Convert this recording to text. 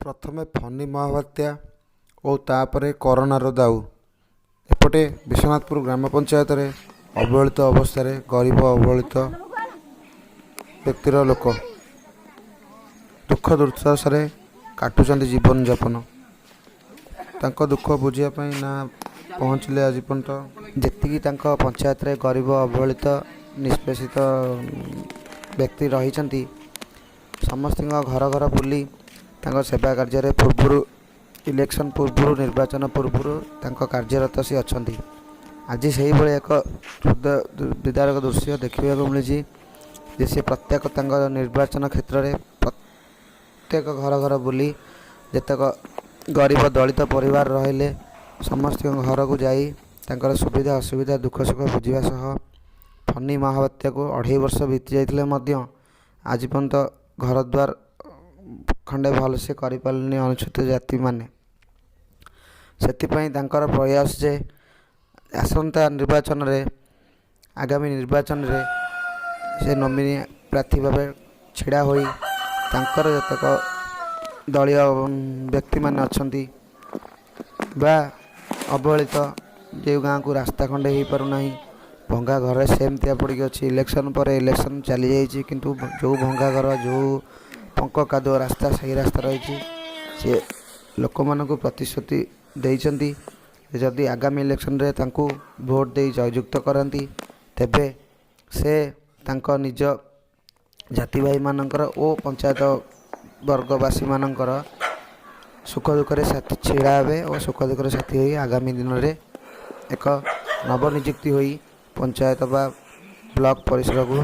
ପ୍ରଥମେ ଫନି ମହାବାତ୍ୟା ଓ ତା'ପରେ କରୋନାର ଦାଉ। ଏପଟେ ବିଶ୍ୱନାଥପୁର ଗ୍ରାମ ପଞ୍ଚାୟତରେ ଅବହେଳିତ ଅବସ୍ଥାରେ ଗରିବ ଅବହେଳିତ ବ୍ୟକ୍ତିର ଲୋକ ଦୁଃଖ ଦୁର୍ଦ୍ଦଶାରେ କାଟୁଛନ୍ତି ଜୀବନଯାପନ। ତାଙ୍କ ଦୁଃଖ ବୁଝିବା ପାଇଁ ନା ପହଞ୍ଚିଲେ ଆଜି ପର୍ଯ୍ୟନ୍ତ। ଯେତିକି ତାଙ୍କ ପଞ୍ଚାୟତରେ ଗରିବ, ଅବହେଳିତ, ନିଷ୍ପେଷିତ ବ୍ୟକ୍ତି ରହିଛନ୍ତି, ସମସ୍ତଙ୍କ ଘର ଘର ବୁଲି ତାଙ୍କ ସେବା କାର୍ଯ୍ୟରେ ପୂର୍ବରୁ, ଇଲେକ୍ସନ୍ ପୂର୍ବରୁ, ନିର୍ବାଚନ ପୂର୍ବରୁ ତାଙ୍କ କାର୍ଯ୍ୟରତ ସେ ଅଛନ୍ତି। ଆଜି ସେହିଭଳି ଏକ ହୃଦୟ ବିଦାରକ ଦୃଶ୍ୟ ଦେଖିବାକୁ ମିଳିଛି ଯେ ସେ ପ୍ରତ୍ୟେକ ତାଙ୍କ ନିର୍ବାଚନ କ୍ଷେତ୍ରରେ ପ୍ରତ୍ୟେକ ଘର ଘର ବୁଲି ଯେତେକ ଗରିବ ଦଳିତ ପରିବାର ରହିଲେ, ସମସ୍ତଙ୍କ ଘରକୁ ଯାଇ ତାଙ୍କର ସୁବିଧା ଅସୁବିଧା, ଦୁଃଖ ସୁଖ ବୁଝିବା ସହ ଫନି ମହାବାତ୍ୟାକୁ 2.5 ବର୍ଷ ବିତି ଯାଇଥିଲେ ମଧ୍ୟ ଆଜି ପର୍ଯ୍ୟନ୍ତ ଘରଦ୍ୱାର ଖଣ୍ଡେ ଭଲସେ କରିପାରିଲେନି ଅନୁସୂଚିତ ଜାତିମାନେ। ସେଥିପାଇଁ ତାଙ୍କର ପ୍ରୟାସ ଯେ ଆସନ୍ତା ନିର୍ବାଚନରେ, ଆଗାମୀ ନିର୍ବାଚନରେ ସେ ନୋମିନି ପ୍ରାର୍ଥୀ ଭାବେ ଛିଡ଼ା ହୋଇ ତାଙ୍କର ଯେତେକ ଦଳୀୟ ବ୍ୟକ୍ତିମାନେ ଅଛନ୍ତି ବା ଅବହେଳିତ, ଯେଉଁ ଗାଁକୁ ରାସ୍ତା ଖଣ୍ଡେ ହେଇପାରୁନାହିଁ, ଭଙ୍ଗା ଘରେ ସେମିତିଆ ପଡ଼ିକି ଅଛି, ଇଲେକ୍ସନ୍ ପରେ ଇଲେକ୍ସନ୍ ଚାଲିଯାଇଛି, କିନ୍ତୁ ଯେଉଁ ଭଙ୍ଗା ଘର, ଯେଉଁ ପଙ୍କ କାଦୁଅ ରାସ୍ତା, ସେଇ ରାସ୍ତା ରହିଛି। ସିଏ ଲୋକମାନଙ୍କୁ ପ୍ରତିଶ୍ରୁତି ଦେଇଛନ୍ତି, ଯଦି ଆଗାମୀ ଇଲେକ୍ସନ୍ରେ ତାଙ୍କୁ ଭୋଟ୍ ଦେଇ ଜୟଯୁକ୍ତ କରନ୍ତି, ତେବେ ସେ ତାଙ୍କ ନିଜ ଜାତି ଭାଇମାନଙ୍କର ଓ ପଞ୍ଚାୟତ ବର୍ଗବାସୀମାନଙ୍କର ସୁଖ ଦୁଃଖରେ ସାଥୀ ଛିଡ଼ା ହେବେ ଓ ସୁଖ ଦୁଃଖରେ ସାଥୀ ହୋଇ ଆଗାମୀ ଦିନରେ ଏକ ନବନିଯୁକ୍ତି ହୋଇ ପଞ୍ଚାୟତ ବା ବ୍ଲକ୍ ପରିସରକୁ